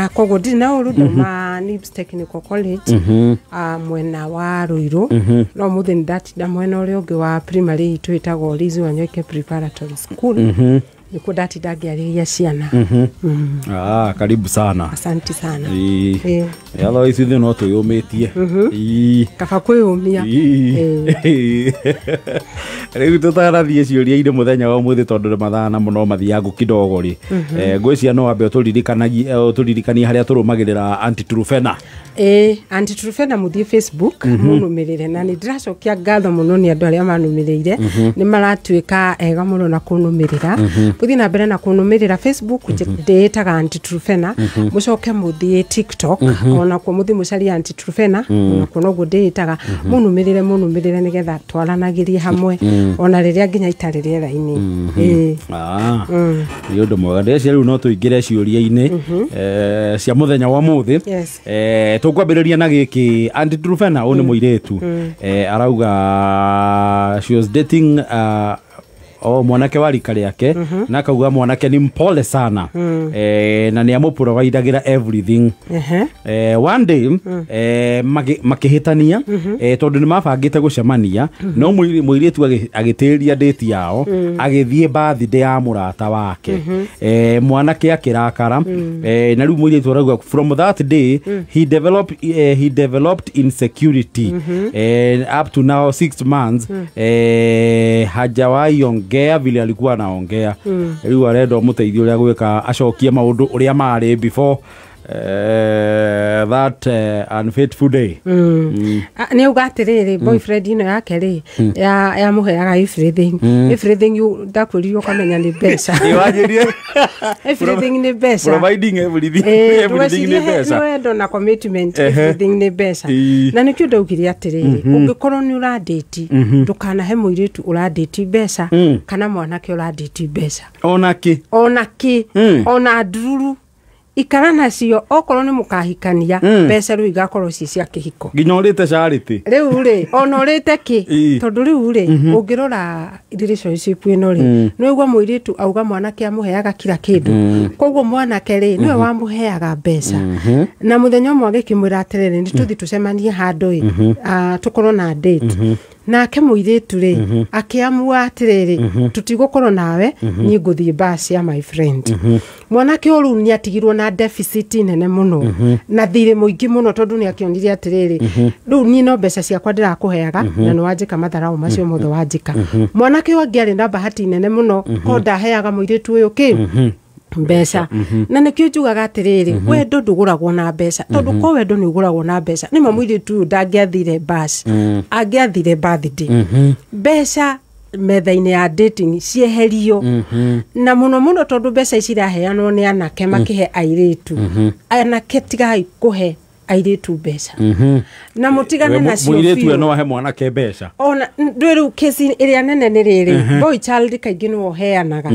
Na koguo ndirĩ na ũru, ndauma NIBS Technical College, mwena wa Ruiru, no mũthĩ nĩ ndatinda mwena ũrĩa ũngĩ wa primary itũ ĩtagwo Liz Wanyoike Preparatory School. Nĩkuo ndatinda ngĩarĩria ciana. Ah, karibu sana. Asante sana. Ĩĩ. Ĩĩ. Otherwise ithuĩ no twĩyũmĩtie. Ĩĩ. Kaba kwĩyũmia. Ĩĩ. Rĩu tũtanathiĩ ciũria-inĩ mũthenya wa ũmũthĩ, tondũ mathaa namo no mathiangu kidogo rĩ, ngwĩciria no wambe ũtũririkanie harĩa tũrũmagĩrĩra Aunty Truphena. Ĩĩ, Aunty Truphena, mũthiĩ Facebook mũnũmĩrĩre, na nĩ ndĩracokia ngatho mũno nĩ andũ arĩa manũmĩrĩire, nĩ maratuĩka ega mũno na kũnũmĩrĩra. Mũthiĩ na mbere na kũnũmĩrĩra Facebook, ndĩĩtaga Aunty Truphena. Mũcoke mũthiĩ TikTok, onakuo mũthiĩ mũcarie Aunty Truphena, onakuo noguo ndĩĩtaga. Mũnũmĩrĩre, mũnũmĩrĩre, nĩgetha twaranagĩrie hamwe ona rĩrĩa nginya itarĩ rĩera-inĩ. Ĩĩ. Ah, nĩ ũndũ mwega. Ndĩreciria rĩu no tũingĩre ciũria-inĩ cia mũthenya wa ũmũthĩ. Yes. Tũkwambĩrĩria na gĩkĩ, Aunty Truphena. Ũyũ nĩ mũirĩtu, arauga she was dating o mwanake wa rika rĩake, na akauga mwanake ni mpole sana, na nĩ amũprovidagĩra everything. One day makĩhĩtania, tondũ nĩ mabangĩte gũcemania, no mũirĩtu agĩtĩria date yao, agĩthiĩ birthday ya mũrata wake. Mwanake akĩrakara, na rĩu mũirĩtu arauga from that day he developed insecurity. Up to now 6 months, hajawahi ongea vile alikuwa anaongea. Rĩu arenda ũmũteithie ũrĩa gwĩka acokie maũndũ ũrĩa marĩ before that unfaithful day. Ah, nĩ auga atĩrĩrĩ, boyfriend ĩno yake rĩ, yamũheaga everything, everything. You ndakwĩrire ũkamenya nĩ mbeca. Iwanjirie. Everything nĩ mbeca. Providing everything. Everything nĩ Ndũgecirie mbeca. nĩ wendo na commitment. Everything nĩ mbeca. Na nĩkĩo ndaugire atĩrĩrĩ, ũngĩkorwo nĩ ũrandĩti, ndũkanahe mũirĩtu ũrandĩti mbeca kana mwanake ũrandĩti mbeca. Ona kĩ? Ona kĩ. Ona ndururu ikara nacio, okorwo nĩ mũkahikania, mbeca rĩu igakorwo ci cia kĩhiko. Nginya ũrĩte charity. Rĩu rĩ, ona ũrĩte kĩ. Tondũ rĩu rĩ, ũngĩrora relationship ĩno rĩ, nĩ ũigua mũirĩtu auga mwanake amũheaga kila kĩndũ, koguo mwanake rĩ, nĩwe wamũheaga mbeca. Na mũthenya ũmwe agĩkĩmwĩra atĩrĩrĩ, nĩ tũthi tũcemanie handũ ĩ, tũkorwo na date. Nake mũirĩtu rĩ, akĩamua atĩrĩrĩ, tũtigũkorwo nawe, niĩ ngũthiĩ bash ya my friend. Mwanake ũyũ rĩu nĩ atigirwo na deficit nene mũno na thirĩ mũingĩ mũno, tondũ nĩ akĩonire atĩrĩrĩ, rĩu niĩ no mbeca ciakwa ndĩrakũheaga na nĩ wanjĩka matharau macio mothe wanjĩka. Mwanake ũyũ angĩarĩ na bahati nene mũno ko ndaheaga mũirĩtu ũyũ kĩ mbeca. Na nĩkĩo njugaga atĩrĩrĩ, wendo ndũgũragwo na mbeca, tondũ ko wendo nĩ ũgũragwo na mbeca, nĩma mũirĩtu ũyũ ndangĩathire bash, angĩathire birthday. Mbeca metha-inĩ ya dating cieherio, na mũno mũno tondũ mbeca ici iraheanwo nĩ anake makĩhe airĩtu. Anake, tigai kũhe airĩtu mbeca na mũtigane nacio Mũirĩtu biũ. we no ahe mwanake mbeca? Ona ndwĩ rĩu kesi ĩrĩa nene nĩ rĩrĩ, boy child kaingĩ nĩwe ũheanaga,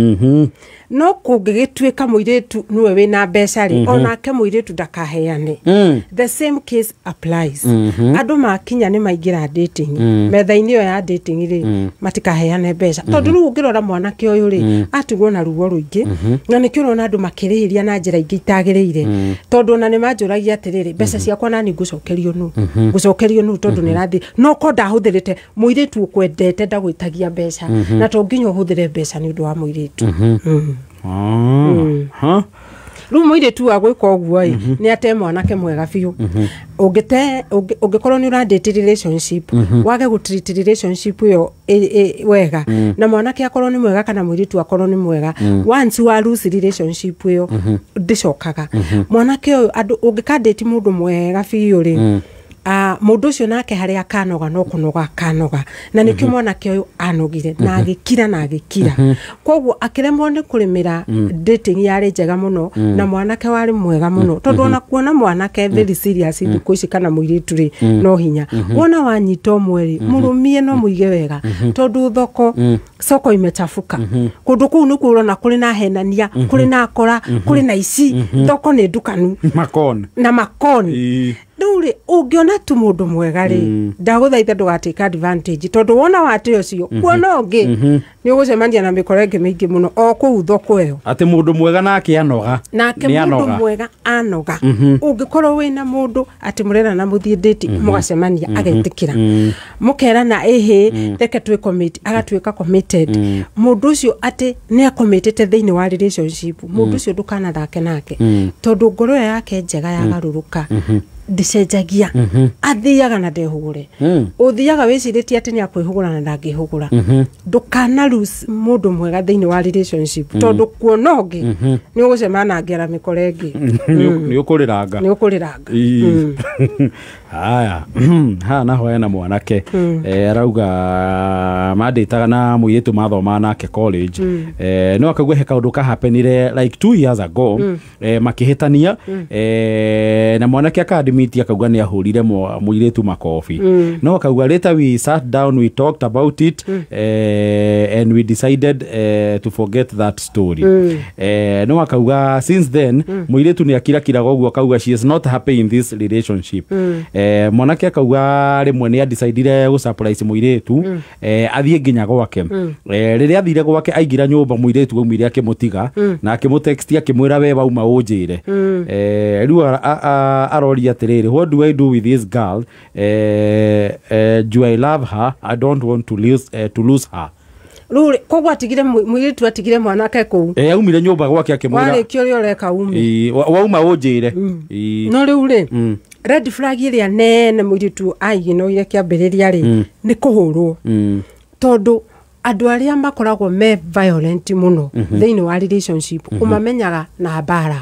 no kũngĩgĩtuĩka mũirĩtu nĩwe wĩna mbeca rĩ, onake mũirĩtu ndakaheane. The same case applies. Andũ makinya nĩ maingĩra dating, metha-inĩ ĩyo ya dating rĩ, matikaheane mbeca, tondũ rĩu ũngĩrora mwanake ũyũ rĩ, atigwo na ruo rũingĩ, na nĩkĩo ũrona andũ makĩrĩhĩria na njĩra ingĩ itagĩrĩire, tondũ ona nĩ manjũragia atĩrĩrĩ, mbeca ciakwa nani ngũcokerio nũ, ngũcokerio nũ, tondũ nĩ rathiĩ no ko ndahũthĩrĩte. Mũirĩtu ũkwendete ndagwĩtagia mbeca, na to nginya ũhũthĩre mbeca nĩ ũndũ wa mũirĩtu. Ah, ha? Rĩu mũirĩtu wa gwĩka ũguo ĩ, nĩ ate mwanake mwega biũ. Ũngĩte ũngĩkorwo nĩ ũrandĩti relationship, wage gũtreat relationship ĩyo wega, na mwanake akorwo nĩ mwega kana mũirĩtu akorwo nĩ mwega, once wa lose relationship ĩyo, ndĩcokaga. Mwanake ũyũ, andũ ũngĩkandĩti mũndũ mwega biũ rĩ, mũndũ ũcio nake harĩa akanoga no kũnoga akanoga, na nĩkĩo mwanake ũyũ anogire na agĩkira na agĩkira, koguo akĩremwo nĩ kũrĩmĩra dating yarĩ njega mũno na mwanake warĩ mwega mũno, tondũ ona kuona mwanake very serious thikũ ici kana mũirĩtu rĩ, no hinya. Wona wanyita ũmwe rĩ, mũrũmie no mũige wega, tondũ thoko soko imechafuka. Kũndũ kũu nĩkuo ũrona kũrĩ na henania, kũrĩ na akora, kũrĩ na ici. Thoko nĩ ndukanu. Makon. Na makoni. Rĩu rĩ, ũngĩona tu mũndũ mwega rĩ, ndagũthaitha ndũgatake advantage, tondũ wona wate ũcio, kuona ũngĩ nĩ ũgũcemania na mĩkora ĩngĩ mĩingĩ mũno o kũu thoko ĩyo. Atĩ mũndũ mwega nake anoga. Nake Nĩ mũndũ anoga. mwega anoga. Ũngĩkorwo wĩna mũndũ atĩ mũrerana mũthiĩ date, mũgacemania, agetĩkĩra, mũkerana ĩhĩ, reke twĩ commit, agatuĩka committed, mũndũ ũcio atĩ nĩ acommitĩte thĩinĩ wa relationship, mũndũ ũcio ndũkanathake nake, tondũ ngoro ĩyo yake njega yagarũrũka ndĩcenjagia, athiaga na ndehũgũre. Ũthiaga wĩcirĩtie atĩ nĩ akwĩhũgũra na ndangĩhũgũra. Ndũkana lose mũndũ mwega thĩinĩ wa relationship, tondũ kuona ũngĩ nĩ ũgũcemana na ngera mĩkora ĩngĩ. Nĩ ũkũrĩranga. Nĩ ũkũrĩranga. Ii. Haya, haha naho hena mwanake. Arauga mandĩtaga na mũirĩtu mathomaga nake college. No akauga he kaũndũ kahapenire like 2 years ago. Makĩhĩtania. Na mwanake akadimiti, akauga nĩ ahũrire mũirĩtu makobi. No akauga later we sat down, we talked about it, and we decided to forget that story. No akauga since then mũirĩtu nĩ akirakiraga ũguo, akauga she is not happy in this relationship. Mwanake akauga rĩmwe nĩ adecidire gũ surprise mũirĩtu, athiĩ nginya gwake. Rĩrĩa athire gwake, aingĩra nyũmba, mũirĩtu aumire akĩmũtiga na akĩmũtext akĩmwĩra, "We wauma ũnjĩre." Rĩu aroria atĩrĩrĩ, "What do I do with this girl? Do I love her? I don't want to lose her." Rĩu rĩ, koguo atigire mũirĩtu atigire mwanake kũu? Aumire nyũmba gwake akĩmwĩra, "Warĩkia ũrĩa ũreka ume." "Ĩ, wauma ũnjĩre." Ĩ. No rĩu rĩ, red flag ĩrĩa nene mũirĩtu aiginoire kĩambĩrĩria rĩ, nĩ kũhũrwo, tondũ andũ arĩa makoragwo me violent mũno thĩinĩ wa relationship ũmamenyaga na mbara,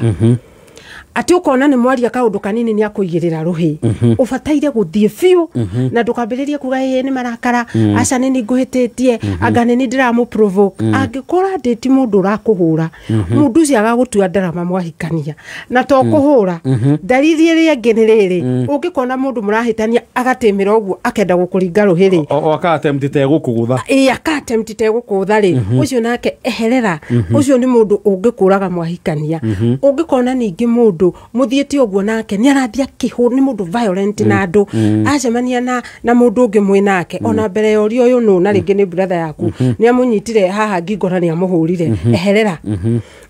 atĩ ũkona nĩ mwaria kaũndũ kanini nĩ akũigĩrĩra rũhĩ. Ũbataire gũthiĩ biũ na ndũkambĩrĩrie kuga ĩĩ nĩ marakara, aca nĩ ngũhĩtĩtie, anga nĩ ni ndĩramũ provoke. Angĩkorwo ndĩti mũndũ ũrakũhũra, mũndũ ũcio agagũtua ndarama mwahikania na to kũhũra. Ndariri ĩrĩa ĩngĩ nĩ rĩrĩ, ũngĩkona mũndũ mũrahĩtania agatĩmĩra ũguo akenda gũkũringa rũhĩ rĩ, O aka-attempt gũkũgũtha. Ĩ, aka-attempt gũkũtha rĩ, ũcio nake eherera. Ũcio nĩ mũndũ ũngĩkũraga mwahikania. Ũngĩkona ningĩ mũndũ mũthiĩte ũguo nake nĩ arathiĩ akĩhũ, nĩ mũndũ violent na andũ, acemania na mũndũ ũngĩ mwĩ nake, ona mbere ya ũrĩa ũyũ nũ na rĩngĩ nĩ brother yaku, nĩ amũnyitire haha ngingo na nĩ amũhũrire, eherera.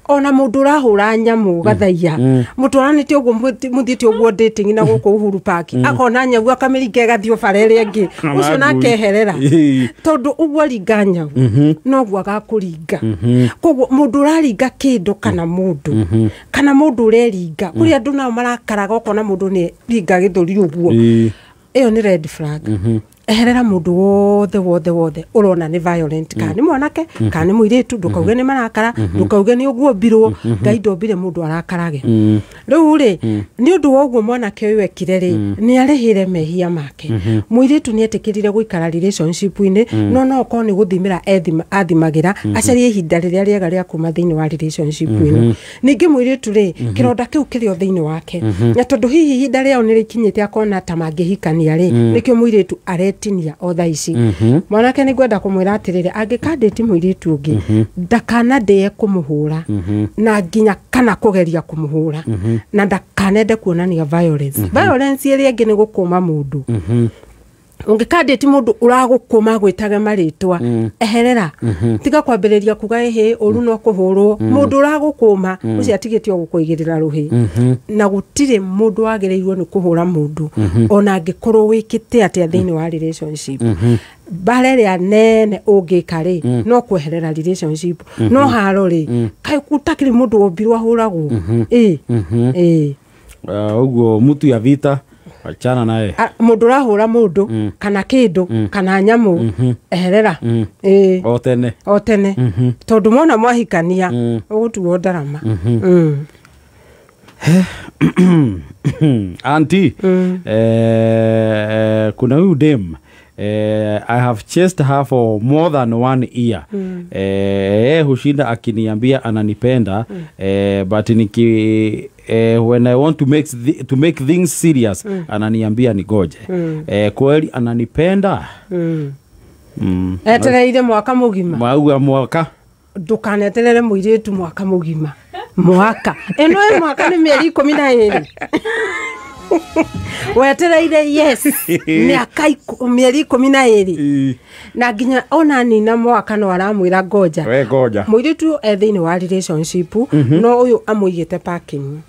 Ona mũndũ ũrahũra nyamũ gathaiya, mũtwaranĩte ũguo, mũthiĩte ũguo dating na gũkũ Uhuru Park, akona nyau akamĩringa ĩgathiĩ bara ĩrĩa ĩngĩ, ũcio nake eherera. Tondũ ũguo aringa nyau noguo agakũringa. Koguo mũndũ ũraringa kĩndũ kana mũndũ ũreringa, kũrĩ andũ nao marakaraga ũkona mũndũ nĩ ringa gĩthũri ũguo, ĩyo nĩ red flag. Eherera mũndũ wothe wothe wothe ũrona nĩ violent, kana nĩ mwanake kana nĩ mũirĩtu. Ndũkauge nĩ marakara, ndũkauge nĩ ũguo mbirwo. Ngai ndombire mũndũ arakarage. Rĩu rĩ, nĩ ũndũ wa ũguo mwanake ũyũ ekire rĩ, nĩ arĩhĩre mehia make. Mũirĩtu nĩ etĩkĩrire gũikara relationship-inĩ, no okorwo nĩ gũthimĩra athimagĩra, acarie ihinda rĩrĩa rĩega rĩa kuma thĩinĩ wa relationship ĩno. Ningĩ mũirĩtu rĩ, kĩronda kĩu kĩrĩ o thĩinĩ wake, na tondũ hihi ihinda rĩao nĩ rĩkinyĩte akona ta mangĩhikania rĩ, nĩkĩo mũirĩtu aretinia o thaa ici. Mwanake nĩ ngwenda kũmwĩra atĩrĩrĩ, angĩkandĩti mũirĩtu ũngĩ, ndakanandĩe kũmũhũra na nginya kana kũgeria kũmũhũra, na ndakanende kuonania violence. Violence ĩrĩa ĩngĩ nĩ gũkũma mũndũ. Ũngĩkandĩti mũndũ ũragũkũma gwĩtage marĩtwa, eherera. Tiga kwambĩrĩria kuga ĩhĩ ũru no kũhũrwo. Mũndũ ũragũkũma ũcio atigĩte o gũkũigĩrĩra rũhĩ, na gũtirĩ mũndũ wagĩrĩirwo nĩ kũhũra mũndũ ona angĩkorwo wĩkĩte atĩa thĩinĩ wa relationship. Mbara ĩrĩa nene ũngĩka rĩ, no kweherera relationship. No haro rĩ, kaĩ gũtakĩrĩ mũndũ wombirwo ahũragwo? Ĩ ĩ. Ũguo mtu ya vita, achana naye. Mũndũ ũrahũra mũndũ kana kĩndũ kana nyamũ, eherera. Ĩ. O tene. O tene, tondũ mona mwahikania ũgũtuo ndarama. Auntie, kuna huyu dem, I have chased her for more than one year. Hushinda akiniambia ananipenda, but niki when I want to make things serious, ananiambia nigoje. Kweli ananipenda? Etereire mwaka mũgima? Mauga mwaka. Ndũkaneterere mũirĩtu mwaka mũgima. Mwaka ĩno ĩ mwaka nĩ mĩeri 12. Wetereire yes mĩaka mĩeri 12 na nginya ona nina mwaka no aramwĩra ngoja. We ngoja. Mũirĩtu e thĩinĩ wa relationship no ũyũ amũigĩte parking.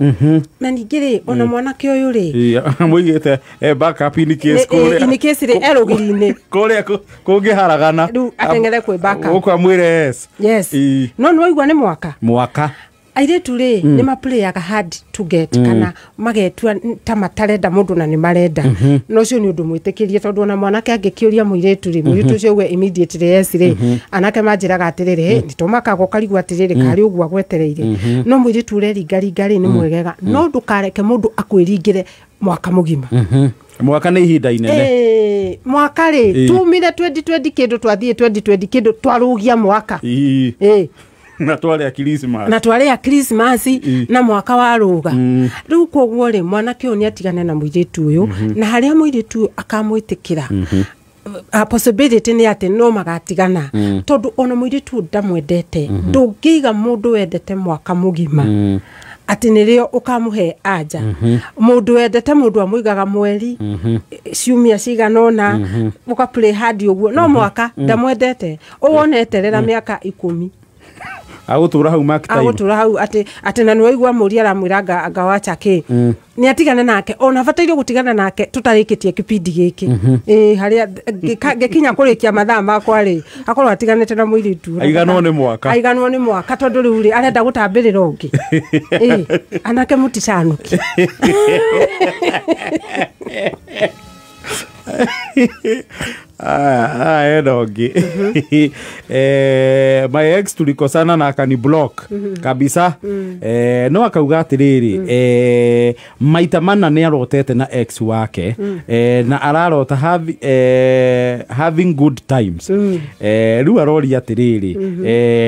Na ningĩ rĩ ona mwanake ũyũ rĩ amũigĩte backup in case kũrĩa in case rĩ erũgiri-inĩ kũrĩa kũngĩharagana rĩu ateng'ere kwĩ backup gũkũ amwĩre yes. Yes. No nĩwaigua nĩ mwaka mwaka airĩtu rĩ nĩ maplayaga hard to get kana magetua ta matarenda mũndũ na nĩ marenda. No ũcio nĩ ũndũ mwĩtĩkĩrie tondũ ona mwanake angĩkĩũria mũirĩtu rĩ mũirĩtu ũcio auge immediately yes rĩ anake manjĩraga atĩrĩrĩ nĩtũmakaga ũkarigwo atĩrĩrĩ karĩ ũguo agwetereire. No mũirĩtu ũreringaringa rĩ nĩ mwegega no ndũkareke mũndũ akwĩringĩre mwaka mũgima. Mwaka nĩ ihinda inene. Mwaka rĩ tumire 2020 kĩndũ twathiĩ 2020 kĩndũ twarũgia mwaka. Na tware Christmas. Na tware Christmas na mwaka wa ruga. Riu koguo ri mwanake uyu ni atigane na muiritu uyu na haria muiritu uyu akamwitikira. A possibility ni ati no magatigana tondu ona muiritu ndamwendete ndungiiga mundu wendete mwaka mugima ati nirio ukamuhe anja. Mundu wendete mundu amwigaga mweri ciumia cigana ona uka play hard uguo no mwaka ndamwendete uwoneterera miaka 10 agutura hau mark time agutura hau ati ati na niwaigua muri aramwira anga wacha ki ni atigane nake ona bataire gutigana nake tutarikitie kipindi giki haria ngikinya kurikia mathaa makwa ri akorwo atiganete na muiritu aiganwo ni mwaka aiganwo ni mwaka tondu riu ri arenda gutambirira ungi anake muticanuki. Enogi. My ex tulikosana na akani block kabisa. No akauga atiriri maita mana ni arotete na ex wake na ararota having good times. Riu aroria atiriri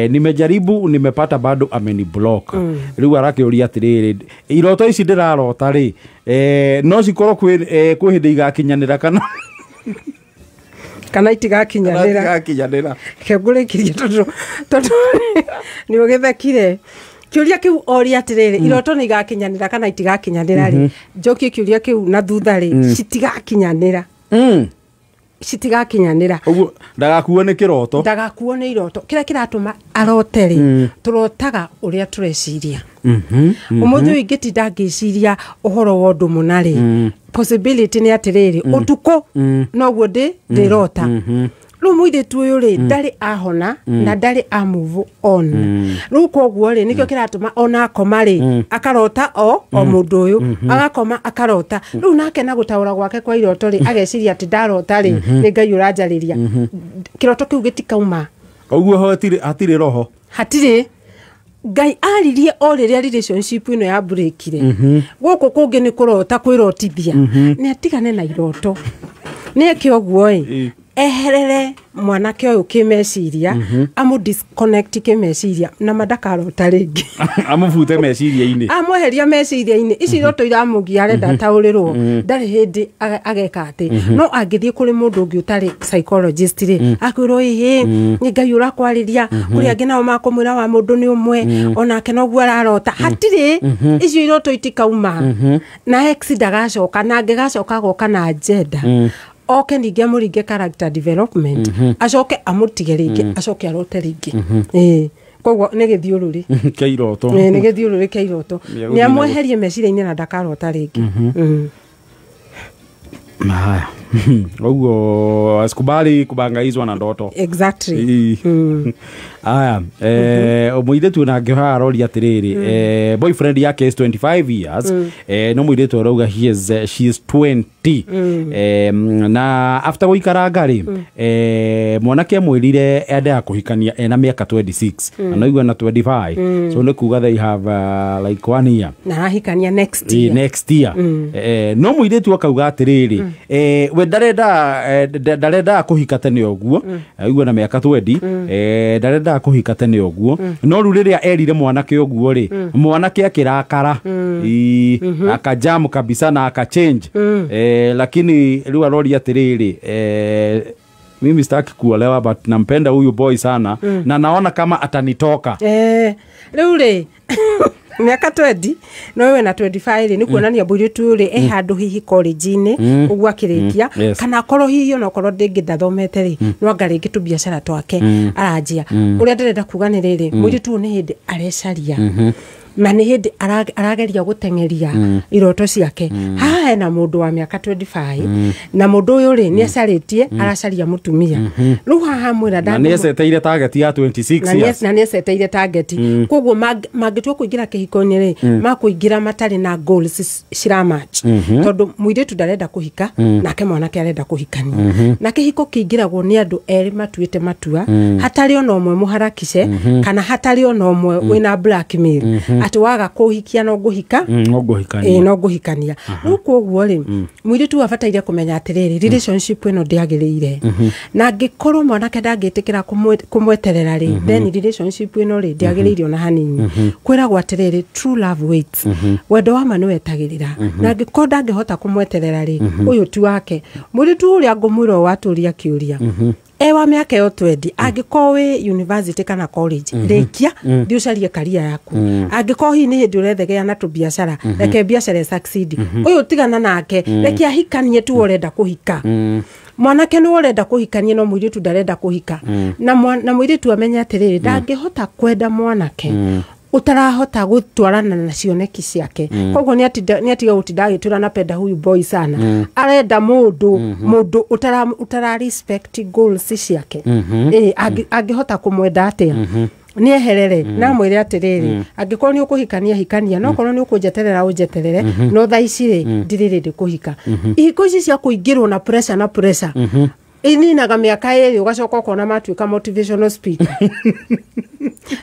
nimejaribu nimepata bado ameni block. Riu arakiuria atiriri iroto ici ndirarota ri no cikorwo kwi hindi igakinyanira kana kana itigakinyanira kengurikirie tondu ni ugithekire kiuria kiu oria atiriri iroto ni igakinyanira kana itigakinyanira ri njokie kiuria kiu na thutha ri citigakinyanira citigakinyanira uguo ndagakuo ni kiroto ndagakuo ni iroto kira kiratuma arote ri turotaga uria tureciria. Umuthi uyu ingĩtinda ngĩciria ũhoro wa ũndũ mũna rĩ possibility nĩ atĩrĩrĩ ũtukũ noguo ndĩrota. Rĩu mũirĩtu ũyũ rĩ ndarĩ ahona na ndarĩ a move on. Rĩu koguo rĩ nĩkĩo kĩratũma ona akoma rĩ akarota o mũndũ ũyũ agakoma akarota. Rĩu nake na gũtaũra gwake kwa iroto rĩ ageciria atĩ ndarota rĩ nĩ Ngai ũranjarĩria. Kĩroto kĩu gĩtikauma. Ũguo hatirĩ roho hatirĩ. Ngai aririe o rĩrĩa relationship ĩno ya breakire gũkũ kũngĩ nĩ kũrota kwĩrotithia nĩ atigane na iroto nĩ eke ũguo ĩ eherere mwanake ũyũ kĩmeciria amũ disconnect kĩmeciria na mandakarota rĩngĩ amũbute meciria-inĩ amweheria meciria-inĩ ici iroto iramũgia arenda ataũrĩrwo ndarĩ hĩndĩ ageka atĩ no angĩthiĩ kũrĩ mũndũ ũngĩ ũtarĩ psychologist rĩ akwĩrwo ĩhĩ nĩ Ngai ũrakwarĩria kũrĩ angĩ nao makũmwĩra wa mũndũ nĩ ũmwe onake noguo ararota hatirĩ icio iroto itikauma na ex ndagacoka na angĩgacoka agoka na agenda oke ningĩ amũringe character development acoke amũtige rĩngĩ acoke arote rĩngĩ. Koguo nĩ gĩthiũrũrĩ kĩa iroto nĩ gĩthiũrũrĩ kĩa iroto nĩ amweherie meciria-inĩ na ndakarota rĩngĩ. Haya ũguo asikubali kubangaizwa na ndoto. Exactly. Aya mũirĩtu nake haha aroria atĩrĩrĩ boyfriend yake is 25 years no mũirĩtu arauga she is 20 na after gũikaranga rĩ mwanake amwĩrire endaga kũhikania ena mĩaka 26 na noigua na 25 so nĩ kuga they have like 1 year na arahikania next year next year no mũirĩtu akauga atĩrĩrĩ we ndarenda kũhika tene ũguo aigua na mĩaka 20 ndarenda kũhika tene ũguo no rĩu rĩrĩa erire mwanake ũguo rĩ mwanake akĩrakara akajamu kabisa na akachange lakini rĩu aroria atĩrĩrĩ mimi sitaki kuolewa but nampenda huyu boy sana na naona kama atanitoka. Rĩu rĩ Mĩaka 20, no we na 25 rĩ, nĩ kuonania mũirĩtu ũyũ rĩ, e handũ hihi college-inĩ ũguo akĩrĩkia, kana akorwo hihi onakorwo ndĩngĩ ndathomete rĩ, no anga rĩngĩ tũbiacara twake aranjia. Ũrĩa ndĩrenda kuga nĩ rĩrĩ, mũirĩtu ũyũ nĩ hĩndĩ arecaria na nĩ hĩndĩ arageria gũteng'eria iroto ciake. Haha hena mũndũ wa mĩaka 25, na mũndũ ũyũ rĩ, nĩ acarĩtie, aracaria mũtumia. Rĩu haha mwĩra Na nĩ eceteire target ya 26 years. Na nĩ eceteire target. Koguo mangĩtua kũingĩra kĩhiko-inĩ rĩ, makũingĩra matarĩ na goals ciramatch, tondũ mũirĩtu ndarenda kũhika, nake mwanake arenda kũhikania. Na kĩhiko kĩingĩragwo nĩ andũ erĩ matuĩte matua, hatarĩ ona ũmwe mũharakice, kana hatarĩ ona ũmwe wĩna blackmail atĩ waga kũhikia no ngũhika. No ngũhikania. Ĩĩ, no ngũhikania. Rĩu koguo rĩ, mũirĩtu abataire kũmenya atĩrĩrĩ, relationship ĩno ndĩagĩrĩire, na angĩkorwo mwanake ndangĩtĩkĩra kũmweterera rĩ, then relationship ĩno rĩ, ndĩagĩrĩire ona hanini. Kwĩragwo atĩrĩrĩ, true love waits, wendo wa ma nĩ wetagĩrĩra, na angĩkorwo ndangĩhota kũmweterera rĩ, ũyũ ti wake. Mũirĩtu ũrĩa ngũmwĩra ũũ watũria kĩũria, e wa mĩaka ĩyo 20, angĩkorwo wĩ university kana college, rĩkia, thiĩ ũcarie career yaku. Angĩkorwo hihi nĩ hĩndĩ ũrethegea na tũbiacara, reke biacara ĩsucceed. Ũyũ tigana nake, reke ahikanie tu ũrenda kũhika. Mwanake nĩ ũrenda kũhikania, no mũirĩtu ndarenda kũhika. Na mũirĩtu amenye atĩrĩrĩ, ndangĩhota kwenda mwanake utarahota gutwarana na cioneki ciake. Koguo nĩ atiga gũtinda agĩtwĩra napenda huyu boy sana. Arenda mũndũ utara respect goals ciake. Ĩ angĩhota kũmwenda atĩa? Nĩ eherere na mwĩre atĩrĩrĩ, angĩkorwo nĩ ũkũhikania, hikania, no korwo nĩ ũkũnjeterera, ũnjeterere, no thaa ici rĩ, ndirĩ ready kũhika. Ihiko ici cia kũingĩrwo na pressure, na pressure ininaga mĩaka 2, ũgacoka ũkona matuĩka motivational speaker,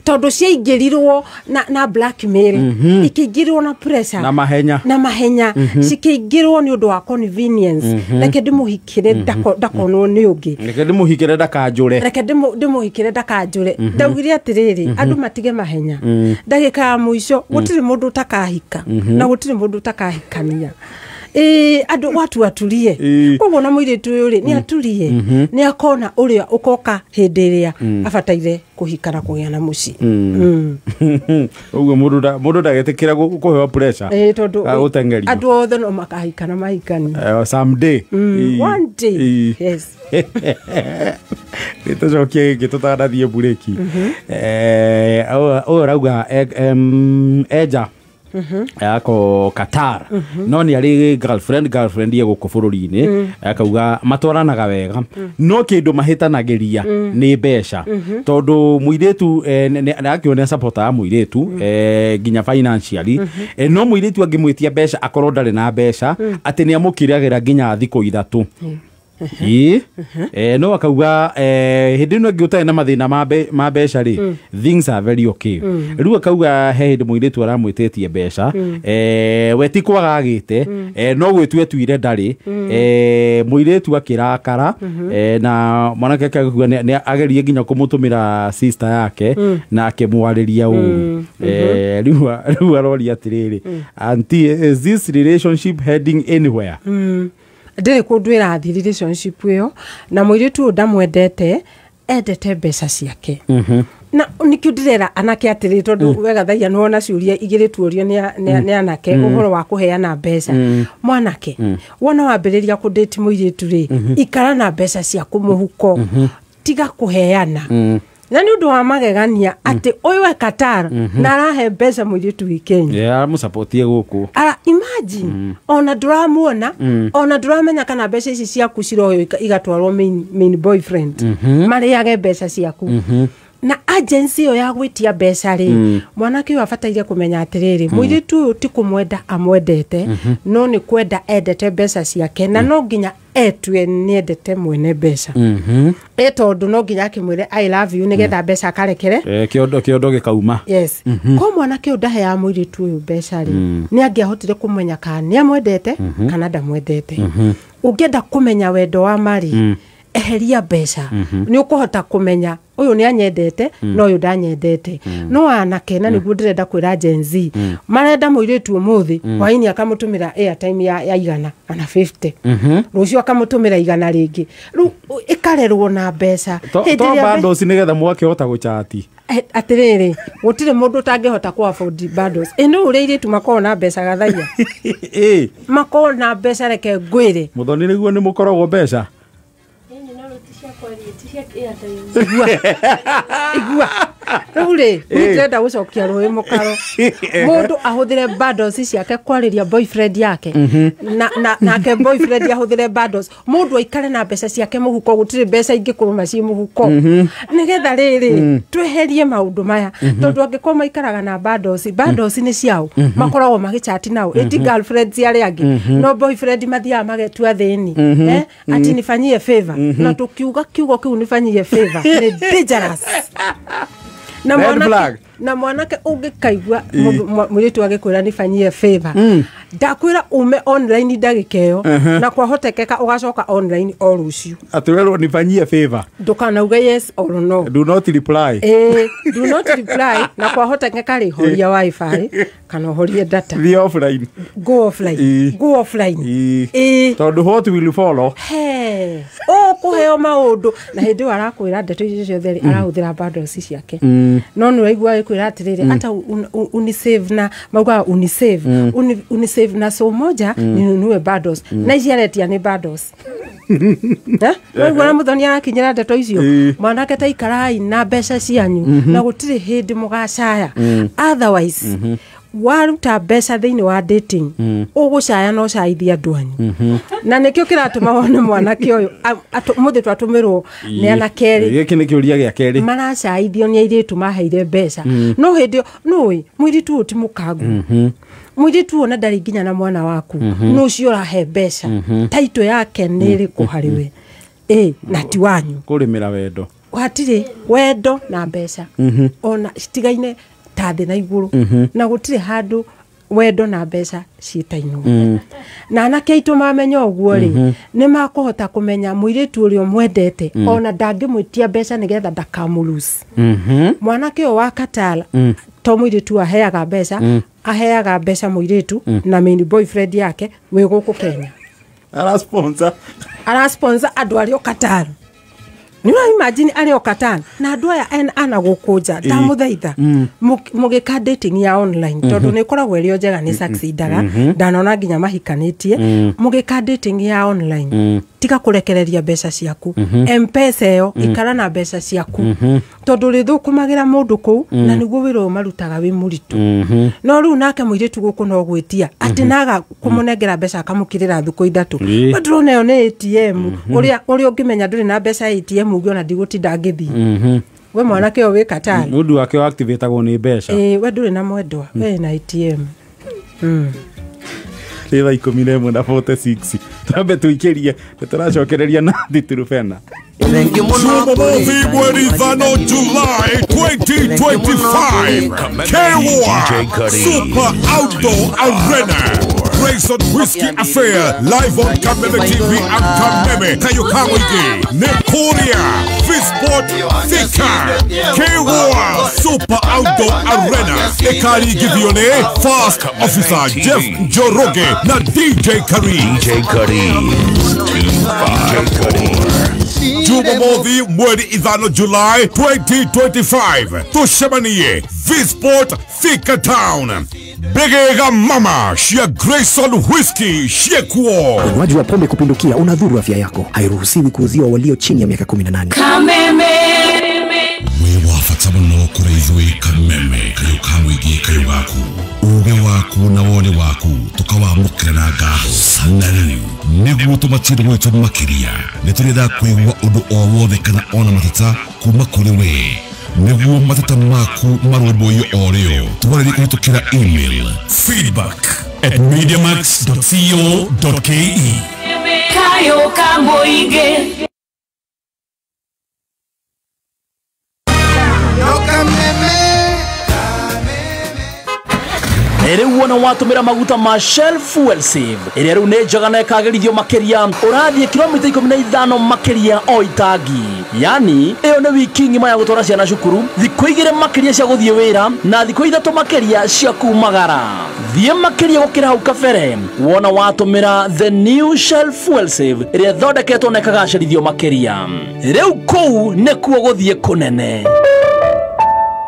tondũ ciaingĩrirwo na blackmail, ikĩingĩrwo na pressure na mahenya. Na mahenya, cikĩingĩrwo nĩ ũndũ wa convenience, reke ndĩmũhikĩre ndakonwo nĩ ũngĩ. Reke ndĩmũhikĩre ndakanjũre. Reke ndĩmũhikĩre ndakanjũre. Ndaugire atĩrĩrĩ, andũ matige mahenya. Ndagĩka ya mũico gũtirĩ mũndũ ũtakahika na gũtirĩ mũndũ ũtakahikania. Ĩĩ, andũ watu aturie. Koguo na mũirĩtu ũyũ rĩ, nĩ aturie, nĩ akona ũrĩa ũkoka hĩndĩ ĩrĩa abataire kũhika na kũgĩa na mũciĩ. Ũguo mũndũ ndagetĩkĩra kũheo pressure. Ĩĩ, tondũ gũteng'erio. Andũ othe no makahika na mahikania. Someday. One day. Yes. Nĩ tũcokie gĩkĩ tũtanathiĩ mburĩki. Ũyũ arauga enja ako Qatar, no nĩ arĩ girlfriend ye gũkũ bũrũri-inĩ. Akauga matwaranaga wega, no kĩndũ mahĩtanagĩria nĩ mbeca, tondũ mũirĩtu nĩ supporter ya mũirĩtu nginya financially, no mũirĩtu angĩmwĩtia mbeca akorwo ndarĩ na mbeca, atĩ nĩ amũkiragĩra nginya thikũ 3. Ĩĩ, no akauga hĩndĩ ĩno ĩngĩ ũtarĩ na mathĩna ma mbeca rĩ, things are very okay. Rĩu akauga he hĩndĩ mũirĩtu aramwĩtĩtie mbeca, we ti kwaga agĩte, no gwĩtua etuire ndarĩ. Mũirĩtu akĩrakara, na mwanake akauga nĩ agerie nginya kũmũtũmĩra sister yake na akĩmwarĩria ũru. Rĩu aroria atĩrĩrĩ, auntie, is this relationship heading anywhere? Ndĩrĩ kũndũ ĩrathiĩ relationship ĩyo, na mũirĩtu ũyũ ndamwendete, endete mbeca ciake. Na nikĩo ndĩrera anake atĩrĩ, tondũ wega thaia nĩwona ciũria igĩrĩ tuorio nĩ anake ũhoro wa kũheana mbeca. Mwanake, wona wambĩrĩria kũndĩti mũirĩtu rĩ, ikara na mbeca ciaku mũhuko, tiga kũheana. Na nĩ ũndũ wa magegania atĩ ũyũ e Qatar na arahe mbeca mũirĩtu wĩ Kenya. Aramũcapotie gũkũ. Ara imagine, ona ndũramuona, ona ndũramenya kana mbeca ici ciaku ciroywo igatwarwo main boyfriend, marĩage mbeca ciaku. Na agency ĩyo ya gwĩtia mbeca rĩ, mwanake ũyũ abataire kũmenya atĩrĩrĩ, mũirĩtu ũyũ ti kũmwenda amwendete, no nĩ kwenda endete mbeca ciake, na no nginya etue nĩ endete mwene mbeca. Ĩ tondũ no nginya akĩmwĩre "I love you" nĩgetha mbeca akarekere. Kĩondo gĩkauma. Yes. Ko mwanake ũyũ ndaheaga mũirĩtu ũyũ mbeca rĩ, nĩ angĩahotire kũmenya kana nĩ amwendete kana ndamwendete. Ũngĩenda kũmenya wendo wa marĩ, Eheria mbeca nĩ ũkũhota kũmenya ũyũ nĩ anyendete na ũyũ ndanyendete. No anake na nĩguo ndĩrenda kwĩra Gen Z marenda mũirĩtu ũmũthĩ hwainĩ akamũtũmĩra airtime ya 100 kana 50, rũciũ akamũtũmĩra 100 rĩngĩ. Rĩu ĩkarerwo na mbeca. To bundles nĩgetha mwakĩhota gũchati. Atĩrĩrĩ, gũtirĩ mũndũ ũtangĩhota kũ afford bundles. Ĩno ũrĩa airĩtu makoragwo na mbeca gathaia. Makoragwo na mbeca, reke ngwĩre. Mũthoni nĩguo nĩ mũkoragwo mbeca. Igua rĩu rĩ, ndĩrenda gũcokia rũĩ mũkaro. Mũndũ ahũthĩre bundles ciake kwarĩria boyfriend yake, na nake boyfriend ahũthĩre bundles. Mũndũ aikare na mbeca ciake mũhuko, gũtirĩ mbeca ingĩ kũrũma ciĩ mũhuko, nĩgetha rĩrĩ tweherie maũndũ maya. Tondũ angĩkorwo maikaraga na bundles, bundles nĩ ciao makoragwo magĩchati nao, ĩti girlfriends arĩa angĩ, no boyfriend mathiaga magetua thĩni, ati nifanyie favor. Na tũkiuga kiugo kĩu nifanyie favor nĩ dangerous. Na mwanake, na mwanake ũngĩkaigua mũirĩtu agĩkwĩra nifanyie favor, ndakwĩra ume online ndagĩka ĩyo, na kwahotekeka ũgacoka online o rũciũ. Atĩ werwo nifanyie favor, ndũkanauge yes or no, do not reply. Do not reply. Na kwahotekeka rĩ, horia wifi kana ũhorie data, be offline, go offline, go offline. Tondũ what will follow, he ũkũheo maũndũ. Na hĩndĩ ĩyo arakwĩra ndeto icio ciothe rĩ, arahũthĩra bundles ciake. No nĩ ũraigua agĩkwĩra atĩrĩrĩ, ata unisave na maugaga unisave, unisave na so moja ninunue bundles, na ici aretia nĩ bundles. Waigua na mũthoni arakinyĩra ndeto icio. Mwanake ta ikarai na mbeca cianyu, na gũtirĩ hĩndĩ mũgacaya. Otherwise waruta mbeca thĩinĩ wa dating, ũgũcaya no caithia andũ anyu. Na nĩkĩo kĩratũma wone mwanake ũyũ mũthĩ twatũmĩrwo nĩ anake erĩ. Gĩkĩ nĩ kĩũria gĩa kerĩ. Maracaithio nĩ airĩtu maheire mbeca. No hĩndĩ ĩyo nũĩ mũirĩtu ũyũ ti mũkangu, mũirĩtu ũyũ na ndarĩ nginya na mwana waku, no ũcio ũrahe mbeca, taitũ yake nĩ ĩrĩkũ harĩ we? Na ti wanyu. Kũrĩmĩra wendo hatirĩ wendo na mbeca ona citigaine ta thĩ na igũrũ, na gũtirĩ handũ wendo na mbeca ciĩtainwo. Na anake aitũ mamenya ũguo rĩ, nĩ makũhota kũmenya mũirĩtu ũrĩa ũmwendete ona ndangĩmwĩtia mbeca nĩgetha ndakamũlose. Mwanake ũyũ wa Qatar to mũirĩtu aheaga mbeca, aheaga mbeca mũirĩtu na main boyfriend yake wĩ gũkũ Kenya. Ara sponsor andũ arĩa o Qatar. Nĩ ũra imagine arĩ o Qatar na andũ aya ana gũkũ nja. Ndamũthaitha mũgĩka dating ya online, tondũ nĩ ĩkoragwo ĩrĩ o njega, nĩ succeedaga, ndanona nginya mahikanĩtie. Mũgĩka dating ya online, tiga kũrekereria mbeca ciaku M-Pesa ĩyo, ikara na mbeca ciaku, tondũ rĩthũkũmagĩra mũndũ kũu, na nĩguo wĩra ũyũ marutaga wĩ mũritũ. No rĩu nake mũirĩtu gũkũ no gwĩtia atĩ naga kũmũnengera mbeca akamũkĩrĩra thukũ 3. We ndĩrona ĩyo nĩ ATM, ũrĩa ũngĩmenya ndũrĩ na mbeca ATM ũngĩona ndigũtinda ngĩthiĩ. We mwanake ũyũ wĩ Qatar, Mũndũ wake activatagwo nĩ mbeca. We ndũrĩ na mwendwa, we na ATM. Nĩ thaa 11:46, twambe tũikĩrie nĩ tũracokereria na Thiturubena. Jumamothi mweri 5 July 2025, Kewa Super Outdoor Arena, Grayson Whiskey Affair live on Kameme TV and Kameme Kayukamoigi Nekoria Fisport Thika Kewa Super Outdoor Arena. Ekari Givione Fast Officer Jeff Njoroge na DJ Kari. DJ Kari. DJ Kari. Jumamothi mweri 5 July 2025, tucemanie Visport Thika Town. Begega mama shia Grayson Whiskey shiekuo. Unywaji wa pombe kupindukia unadhuru afya yako. Hairuhusiwi kuuziwa walio chini ya miaka 18. Kameme. Wĩ wa bata mũno kũrĩ ithuĩ Kameme kayũ ka mũingĩ kayũ gaku, uge waku na woni waku tũkawamũkĩra na ngatho. Na rĩu nĩguo tũmatire gwitũ makĩria, nĩ tũrenda kũigua ũndũ o wothe kana ona mateta kuma kũrĩ we, nĩguo mateta maku marũmbũiyo o rĩo. Twarĩrie kũhĩtũkĩra email feedback@mediamax.co.ke. Kayũ ka mũingĩ. Rĩu wona watũmĩra maguta ma Shell Fuel Save ĩrĩa rĩu nĩ njega na ĩkagĩrithio makĩria, ũrathiĩ kilomita 15 makĩria o itangi. Yani ĩyo nĩ wiki ng'ima ya gũtwara ciana cukuru, thikũ 2 makĩria cia gũthiĩ wĩra na thikũ 3 makĩria cia kumagara. Thiĩ makĩria gũkĩra hau kabere wona watũmĩra the new Shell Fuel Save ĩrĩa ĩthondeketwo na ĩkagacĩrithio makĩria. Rĩu kũu nĩkuo gũthiĩ kũnene.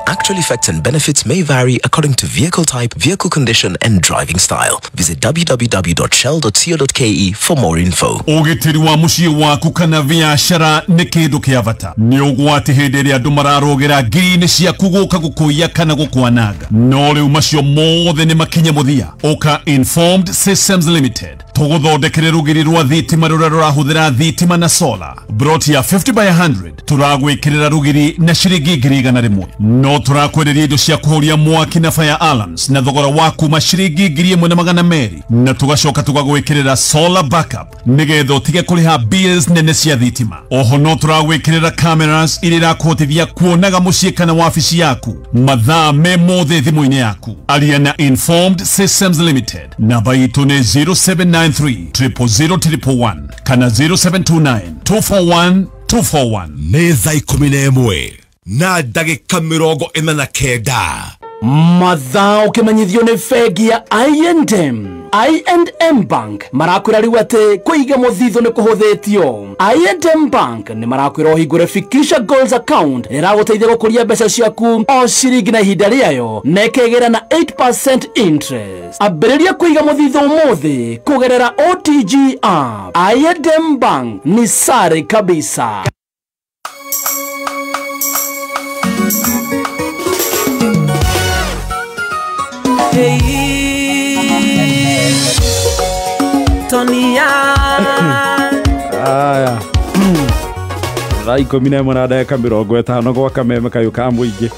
Actual effects and benefits may vary according to vehicle type, vehicle condition, and driving style. Visit www.shell.co.ke for more info. Ũgitĩri wa mũciĩ waku kana biacara nĩ kĩndũ kĩa bata. Nĩ ũgwati hĩndĩ ĩrĩa andũ mararũgĩra ngiri-inĩ ciaku gũka gũkũiya kana gũkwananga. No rĩu macio mothe nĩ makinye mũthia. Ũka Informed Systems Limited tũgũthondekere rũgiri rwa thitima rũrĩa rũrahũthĩra thitima na solar. Broti ya 50 by 100 tũragwĩkĩrĩra rũgiri na ciringi 100,000. No tũrakwenderia indo cia kũhoria mwaki na fire alarms na thogora wa kuma ciringi 1,200, na tũgacoka tũgagwĩkĩrĩra solar backup nĩgetha ũtige kũrĩha bills nene cia thitima. Oho no tũragwĩkĩrĩra cameras iria irakũhotithia kuonaga mũciĩ kana wabici yaku mathaa me mothe thimũ-inĩ yaku. Aria na Informed Systems Limited. Namba itũ nĩ 0793 000 111 kana 0729 241 241. Nĩ thaa 11 na ndagĩka 49. Mathaa ũkĩmenyithio nĩ bengi ya I&M. I&M Bank marakwĩra rĩu atĩ kũiga mũthithũ nĩ kũhũthĩtio. I&M Bank nĩ marakwĩra ũhingũre Fikisha Goals account ĩragũteithia gũkũria mbeca ciaku o ciringi na ihinda rĩayo na ĩkegera na 8% interest. Ambĩrĩria kũiga mũthithũ ũmũthĩ kũgerera OTG app. I&M Bank ni sare kabisa. Hey, Tonia. Aya. Thaa 11 na ndagĩka 50 gwa kameme kayũ ka mũingĩ.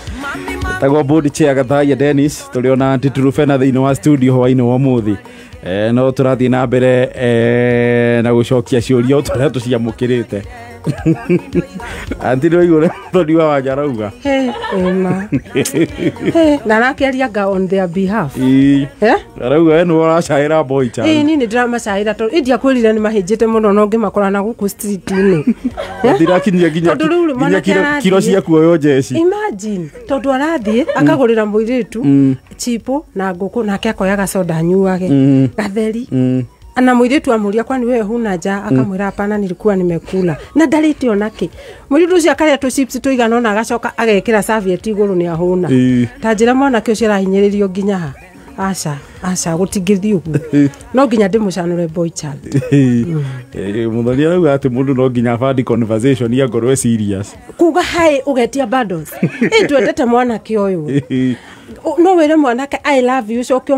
Tagwo board chair Gathaia Dennis tũrĩ ona Aunty Turufena thĩinĩ wa studio hwainĩ wa ũmũthĩ. No tũrathiĩ na mbere na gũcokia ciũria o tũrĩa tũciamũkĩrĩte. Aunty nĩ waigua ũrĩa Mũthoni wa Wanja arauga? Na arakĩaria on their behalf. Arauga we nĩwe ũracaĩra boy child. Ĩĩ niĩ nĩ ndĩramacaĩra tondũ ĩ ndiakwĩrire nĩ mahĩnjĩte mũno na ũngĩmakora na gũkũ street-inĩ. Ndirakinyia nginya kiro cia kuoywo njeci. Imagine tondũ arathiĩ akagũrĩra mũirĩtu chipo na ngũkũ nake akoyaga soda anyuage gatheri. Ana mũirĩtu amũria kwani wewe huna njaa, akamwĩra hapana nilikuwa nimekula na ndarĩte onake. Mũirĩtu ũcio akarĩa tũ chips tũigana ũna agacoka agekĩra serviette igũrũ nĩ ahũna. Ta njĩra mwanake ũcio arahinyĩrĩrio nginya ha. Aca aca gũtingĩthiĩ ũguo, no nginya ndĩmũcanũre boy child. Mũthoni arauga atĩ mũndũ no nginya abandi conversation angorwo e serious. Kuga hi ũgetia bundles. Ĩ twendete mwanake ũyũ. No wĩre mwanake I love you ũcoke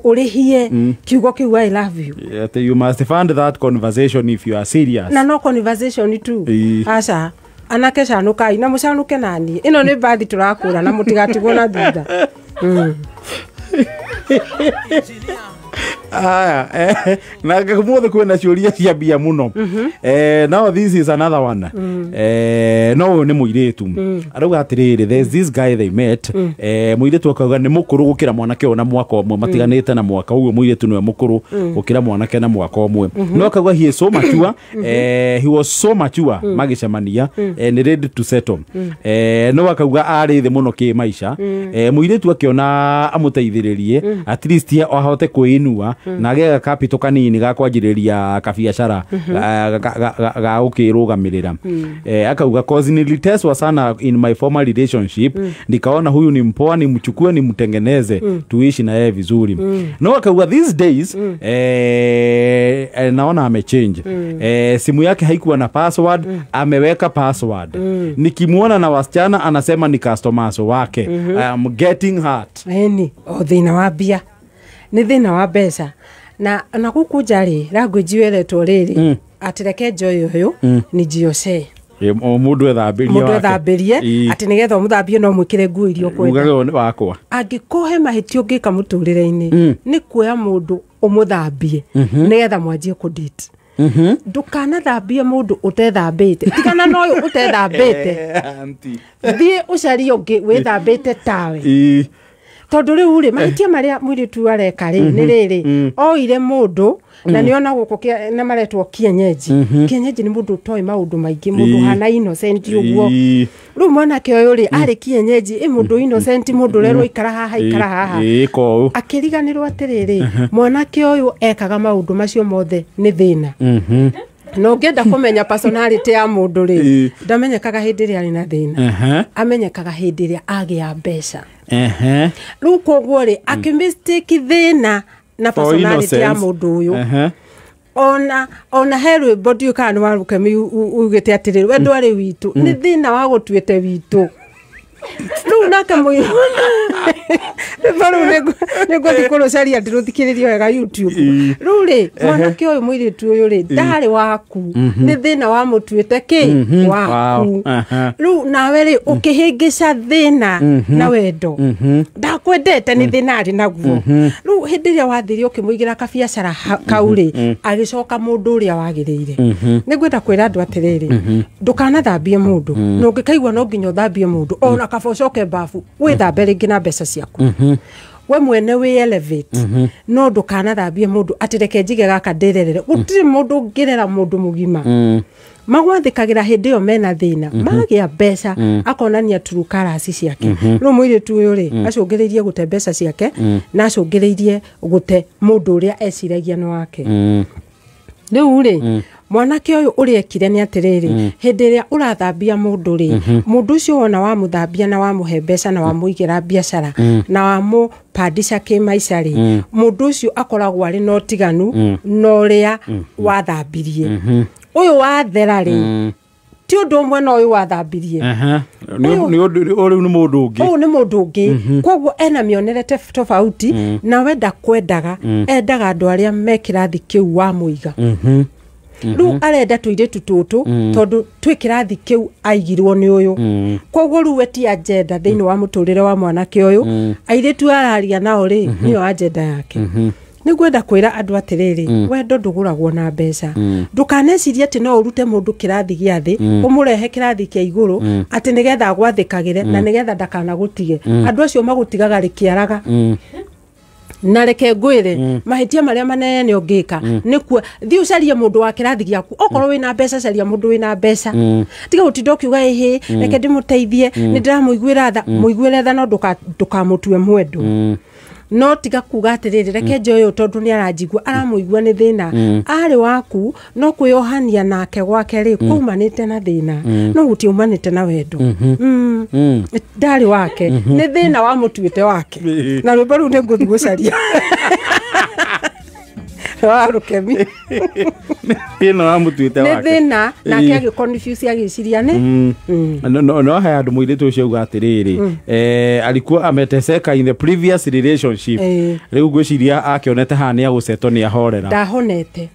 ũrĩhie kiugo kĩu I love you. Atĩ you must fund that conversation if you are serious. Na no conversation tu. Aca anake canũkai na mũcanũke naniĩ. Ĩno nĩ mbathi tũrakũra na mũtigatigwo na thutha. Aya, na mũthĩ kwĩna ciũria cia mbia mũno. Now this is another one. No ũyũ nĩ mũirĩtu. Arauga atĩrĩrĩ, there's this guy they met. Mũirĩtu akauga nĩ mũkũrũ gũkĩra mwanake ũyũ na mwaka ũmwe, matiganĩte na mwaka ũguo mũirĩtu nĩwe mũkũrũ gũkĩra mwanake na mwaka ũmwe. No akauga he is so mature, he was so mature magĩcemania, and ready to settle. No akauga arĩ thĩ mũno kĩmaica. Mũirĩtu akĩona amũteithĩrĩrie at least ahote kwĩinua na agĩaga capital kanini ga kwanjĩrĩria kabiacara ga gũkĩrũgamĩrĩra. Akauga cause niliteswa sana in my former relationship, nikaona huyu ni mpoa, nimchukue nimtengeneze tuishi na yeye vizuri. No akauga these days naona amechange. Simu yake haikuwa na password, ameweka password. Nikimuona na wasichana anasema ni customers wake. I am getting hurt. Eni o thĩna wa mbia nĩ thĩna wa mbeca na gũkũ nja rĩ language weretwo rĩrĩ atĩ reke njoe ũyũ ni njiocee. Mũndũ ethambĩrie mũndũ ethambĩrie atĩ nĩgetha ũmũthambie no mwĩkĩre nguo iria ũkwenda. Ugaga ũyũ nĩ wakwa. Angĩkũhe mahĩtia ũngĩka mũtũrĩre-inĩ nĩ kuoya mũndũ ũmũthambie nĩgetha mwanjie kũ-date. Ndũkanathambie mũndũ ũtethambĩte, tigana na ũyũ ũtethambĩte, thiĩ ũcarie ũngĩ wĩthambĩte tawe. Tondũ rĩu rĩ mahĩtia marĩa mũirĩtu areka rĩ nĩ rĩrĩ oire mũndũ na nĩona gũkũ na maretwo kienyeji. Kienyeji nĩ mũndũ ũtoĩ maũndũ maingĩ, mũndũ hana innocent ũguo. Rĩu mwanake ũyũ rĩ arĩ kienyeji, ĩ mũndũ innocent, mũndũ ũrerwo ikara haha ikara haha. Akĩriganĩrwo atĩrĩrĩ mwanake ũyũ ekaga maũndũ macio mothe nĩ thĩna. Na ũngĩenda kũmenya personality ya mũndũ rĩ ndamenyekaga hĩndĩ ĩrĩa arĩ na thĩna, amenyekaga hĩndĩ ĩrĩa agĩa mbeca. Rĩu koguo rĩ akĩmistake thĩna na personality ya mũndũ ũyũ. Ona he rwĩmbo ndiũĩ kana nĩ wa Rukemi ugĩte atĩrĩrĩ we ndwarĩ witũ nĩ thĩna wa gũtuĩte witũ. Rĩu nake mũirũ rĩu nĩngũthiĩ kũrũcaria ndĩrũthikĩrĩrie wega YouTube. Rĩu rĩ mwanake ũyũ mũirĩtu ũyũ rĩ ndarĩ waku, nĩ thĩna wa mũtuĩte kĩ waku. Rĩu nawe rĩ ũkĩhĩngĩca thĩna na wendo, ndakwendete nĩ thĩna arĩ naguo. Rĩu hĩndĩ ĩrĩa wathire ũkĩmũigĩra kabiacara kau rĩ agĩcoka mũndũ ũrĩa wagĩrĩire. Nĩngwenda kwĩra andũ atĩrĩrĩ ndũkanathambie mũndũ, na ũngĩkaigua no nginya ũthambie mũndũ ona kaba ũcoke bafu wĩthambe rĩngĩ na mbeca ciaku. We mwene wĩ elevate, no ndũkanathambie mũndũ atĩ reke njige gaka ndĩrerere. Gũtirĩ mũndũ ũngĩrera mũndũ mũgima. Magwathĩkagĩra hĩndĩ ĩyo mena thĩna, magĩa mbeca akonania true colours ciake. Rĩu mũirĩtu ũyũ rĩ acũngĩrĩirie gũte mbeca ciake na acũngĩrĩirie gũte mũndũ ũrĩa eciragia nĩ wake. Rĩu rĩ mwanake ũyũ ũrĩa ekire nĩ atĩrĩrĩ hĩndĩ ĩrĩa ũrathambia mũndũ rĩ mũndũ ũcio wona wamũthambia na wamũhe mbeca na wamũigĩra biacara na wamũpandisha kĩmaica rĩ mũndũ ũcio akoragwo arĩ na ũtiganu na ũrĩa wathambirie. Ũyũ wathera rĩ ti ũndũ ũmwe na ũyũ wathambirie. Rĩu nĩ mũndũ ũngĩ. Ũyũ nĩ mũndũ ũngĩ. Koguo ena mĩonere tofauti na we ndakwendaga, endaga andũ arĩa me kĩrathi kĩu wamũiga. Rĩu arenda tũirĩtu tũtũ tondũ twĩ kĩrathi kĩu aigirwo nĩ ũyũ. Koguo rĩu we ti agenda thĩinĩ wa mũtũrĩre wa mwanake ũyũ. Airĩtu araria nao rĩ nĩyo agenda yake. Nĩngwenda kwĩra andũ atĩrĩrĩ wendo ndũgũragwo na mbeca. Ndũkanecirie atĩ no ũrute mũndũ kĩrathi gĩa thĩ ũmũrehe kĩrathi kĩa igũrũ atĩ nĩgetha agwathĩkagĩre na nĩgetha ndakanagũtige. Andũ acio magũtigaga rĩkĩaraga. Na reke ngwĩre mahĩtia marĩa manene ũngĩka nĩkuo thiĩ ũcarie mũndũ wa kĩrathi gĩaku. Okorwo wĩna mbeca caria mũndũ wĩna mbeca, tiga gũtinda ũkiuga ĩhĩ reke ndĩmũteithie nĩ ndĩramũiguĩra tha. Mũiguĩre tha no ndũkamũtue mwendwa. No tiga kuga atĩrĩrĩ reke njoe ũyũ tondũ nĩ aranjigua aramũigua nĩ thĩna. Arĩ waku no kwĩyohania nake gwake rĩ kwaumanĩte na thĩna no gũtiumanĩte na wendo. Ndarĩ wake nĩ thĩna wamũtuĩte wake. Na rwĩmbo rũu nĩ ngũthiĩ gũcaria wa Rukemi. Thĩna wamũtuĩte wake nĩ thĩna nake agĩconfuse agĩciria nĩ no haya andũ mũirĩtu ũcio auga atĩrĩrĩ alikuwa ameteseka in the previous relationship. Rĩu ngwĩciria akĩonete haha nĩ agũcetwo nĩ ahorera. Ndahonete.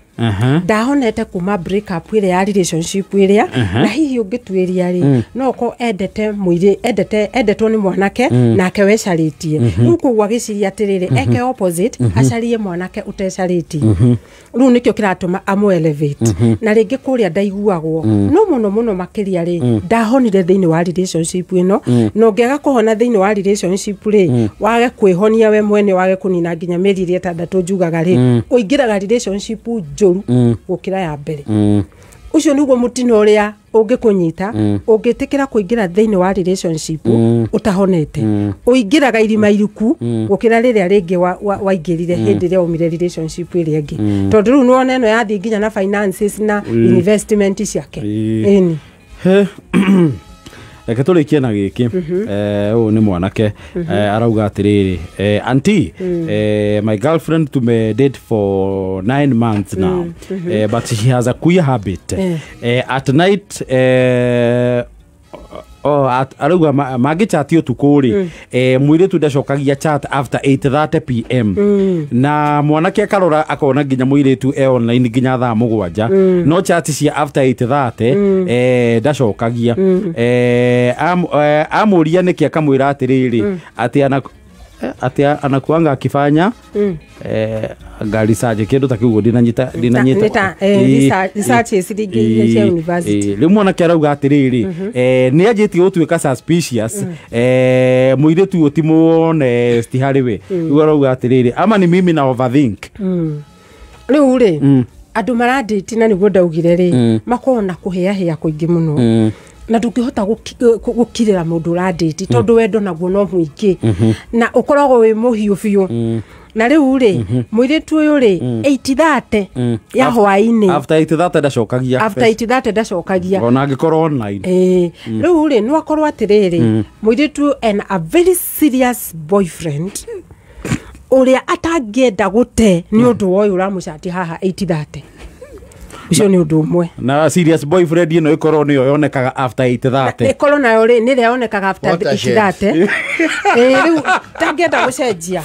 Ndahonete kuma break up ĩrĩa ya relationship ĩrĩa na hihi ũngĩtuĩria rĩ no ũkorwo endete mũirĩ endete endetwo nĩ mwanake nake wecarĩtie. Rĩu koguo agĩciria atĩrĩrĩ eke opposite acarie mwanake ũtecarĩtie. Rĩu nĩkĩo kĩratũma amũ elevate. Na rĩngĩ kũrĩa ndaiguagwo no mũno mũno makĩria rĩ ndahonire thĩinĩ wa relationship ĩno. Na ũngĩaga kũhona thĩinĩ wa relationship rĩ wage kwĩhonia we mwene wage kũnina nginya mĩeri ĩrĩa ĩtandatũ njugaga rĩ ũingĩraga relationship njũru gũkĩra ya mbere. Ũcio nĩguo mũtino ũrĩa ũngĩkũnyita ũngĩtĩkĩra kũingĩra thĩinĩ wa relationship ũtahonete. Ũingĩraga irima iriku gũkĩra rĩrĩa rĩngĩ waingĩrire hĩndĩ ĩrĩa umire relationship ĩrĩa ĩngĩ. Tondũ rĩu nĩwona ĩno yathiĩ nginya na finances na investment ciake. Ĩni. Reke tũrĩkie na gĩkĩ. Ũyũ nĩ mwanake arauga atĩrĩrĩ auntie, my girlfriend tume date for 9 months now, but she has a queer habit. At night arauga mangĩchati ũtukũ rĩ mũirĩtu ndacokagia chat after 8:30 pm na mwanake akarora akona nginya mũirĩtu e online nginya thaa 7 no chat cia after 8:30 ndacokagia. Amũria nĩkĩ akamwĩra atĩrĩrĩ atĩ ana Ati anakuanga akifanya research kindu ta kiugo ndinanyita research ciringi cia university. Riu mwanake arauga atiriri ni anjitie gutuika suspicious muiritu uyu ti honest hari we. Riu arauga atiriri ama ni mimi na overthink. Riu ri andu maradate na niguo ndaugire ri makorwo na kuheahea kuingi muno na ndungihota gukirira mundu uradate tondu wendo naguo no mwingi na ukoragwo wi muhiu biu. Na riu ri muiritu uyu ri 8:30 ya hwaini after 8:30 ndacokagia after 8:30 ndacokagia ona angikorwo online. Riu ri no akorwo atiriri muiritu and a very serious boyfriend uria atangienda gute ni undu wa uyu uramucati haha 8:30. Ucio ni undu umwe. Na serious boyfriend ino ikorwo niyo yonekaga after 8:30. Ikorwo nayo ri ni yonekaga after 8:30. Riu tangienda gucenjia.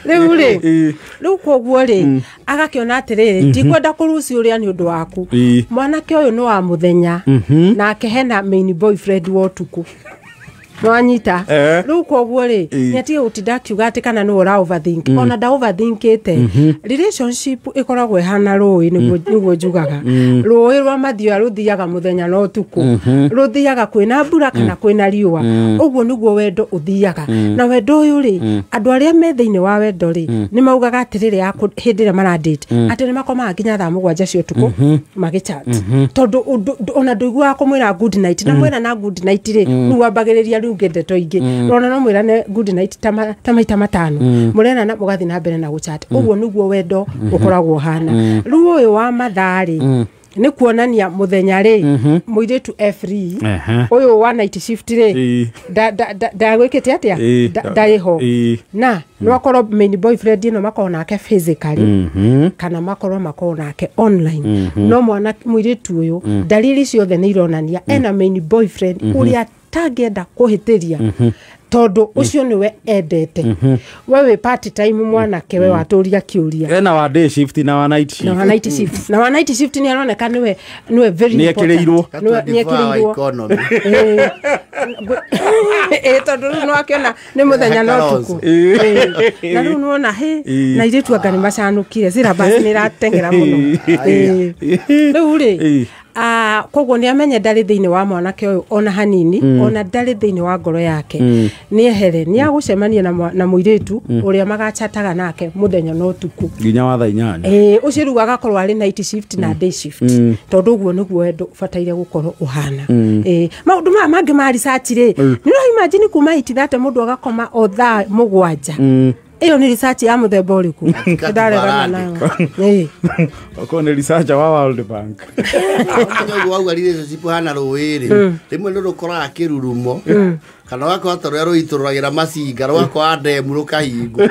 Riu ri riu koguo ri agakiona atiriri ndikwenda kuruci uria ni undu waku. Mwanake uyu ni wa muthenya nake hena main boyfriend wa utuku. Nwanyita riu koguo ri ni atige gutinda akiuga ati kana ni ura overthink. Ona nda overthinkite relationship ikoragwo ihana rui niguo njugaga. Rui rwa mathioya ruthiaga muthenya na utuku, ruthiaga kwina mbura kana kwina riua. Uguo niguo wendo uthiaga. Na wendo uyu ri andu aria me thiini wa wendo ri ni maugaga atiriri hindi ria maradate ati ni makomaga nginya thaa 7 cia utuku magichat tondu ona nduiguaga kumwira good night na mwira na good night ri riu ambagiriria riu ndeto ingi rona no mwirane good night ta maita matano murena na mugathi na mbere na guchat. Uguo niguo wendo ukoragwo hana. Riu uyu wa mathari ni kuonania muthenya ri muiritu e free uyu wa night shift ri da gwikite atia ndari ho na no akorwo main boyfriend ino makorwo nake physically kana makorwo nake online. No mwana muiritu uyu dalili ciothe ni ironania ena main boyfriend uria tangenda kuhitiria tondu ucio niwe endete. Wewe part time mwanake we waturia kiuria ena wa day shift na wa night shift na wa night shift na wa night shift ni aroneka niwe very important ni ekirirwo economy tondu riu no akiona ni muthenya no tuku na riu nuona he na iritu anga ni macanukire syllabus ni ratengera muno. Riu ri koguo ni amenye ndari thiini wa mwanake uyu ona hanini ona ndari thiini wa ngoro yake. Ni ehere ni agucemania na muiritu uria magachataga nake muthenya no tuku nginya wa thaa 8. Ucio riu agakorwo ari night shift na day shift tondu uguo niguo wendo ubataire gukorwo uhana. Maundu maya mangi ma research ri ni no imagine kuma 8:30 mundu agakoma o thaa 7. Iyo ni research ya muthemba uriku ndaregana nayo. Oko ni research wa World Bank. Uguo wauga relationship hana rui ri rimwe ni rukoraga kirurumo kana wakwa ta ruria ruitũrũragĩra macinga rwakwa ndemu rũkahingwo.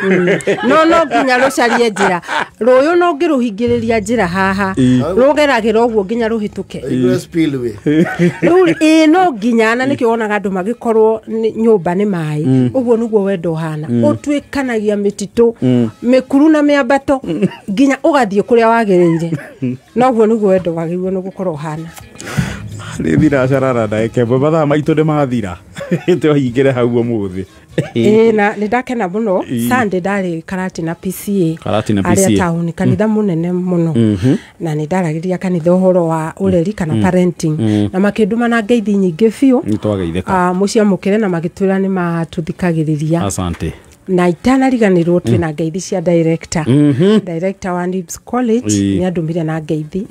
No nginya rũcarie njĩra. Rũyũ no ngĩrũhingĩrĩria njĩra haha rũgeragĩra ũguo nginya rũhĩtũke rĩu no nginya na nĩkĩo wonaga andũ magĩkorwo nyũmba nĩ maĩ. Ũguo nĩguo wendo ũhana, ũtuĩkanagia mĩtitũ mĩkuru na mĩambato nginya ũgathiĩ kũrĩa wagĩrĩire. No ũguo nĩguo wendo wagĩrĩirwo nĩ gũkorwo ũhana. Nĩ thinacara ndagĩka ĩmwe mathaa maitũ nĩ mathira twahingĩre hau ũmũthĩ. Na nĩ ndakena mũno. Sunday ndarĩ Karatina PCA arĩa taũni kanitha mũnene mũno na nĩ ndaragĩria kanitha ũhoro wa ũreri kana parenting na makĩndũma na ngeithi nyingĩ biũ. Nĩtwageithĩka. Mũciamũkĩre na magĩtwĩra nĩ matũthikagĩrĩria. Asante. Na itanariganĩrwo twĩna ngeithi cia director director wa Nibs College nĩ andũmire na ngeithi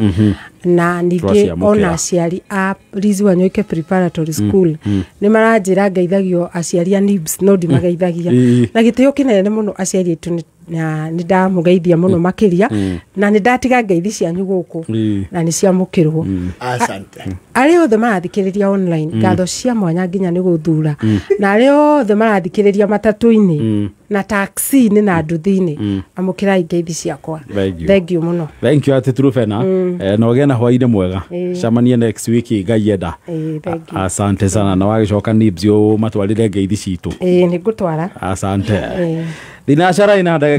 na ningĩ ona aciari a Liz Wanyoike Preparatory School nĩ maranjĩra ngeithagio aciari a Nibs no ndimageithagia na gĩtĩo kĩnene mũno aciari aitũ na nĩ ndamũgeithia mũno makĩria na nĩ ndatiga ngeithi cianyu gũkũ na nĩ ciamũkĩrwo. Asante. Arĩa othe marathikĩrĩria online ngatho cia mwanya nginya nĩ gũthura na arĩa othe marathikĩrĩria matatũ-inĩ na taxi-inĩ na nduthi-inĩ amũkĩrai ngeithi ciakwa. Thank you mũno. Thank you ati Trufena. Na ũgĩe na hwaĩ-inĩ mwega. Cemanie next week Ngai enda. Asante sana na wagĩcoka Nibs ũmatwarĩre ngeithi citũ. Nĩ ngũtwara. Asante. Thinacara ina ndagĩka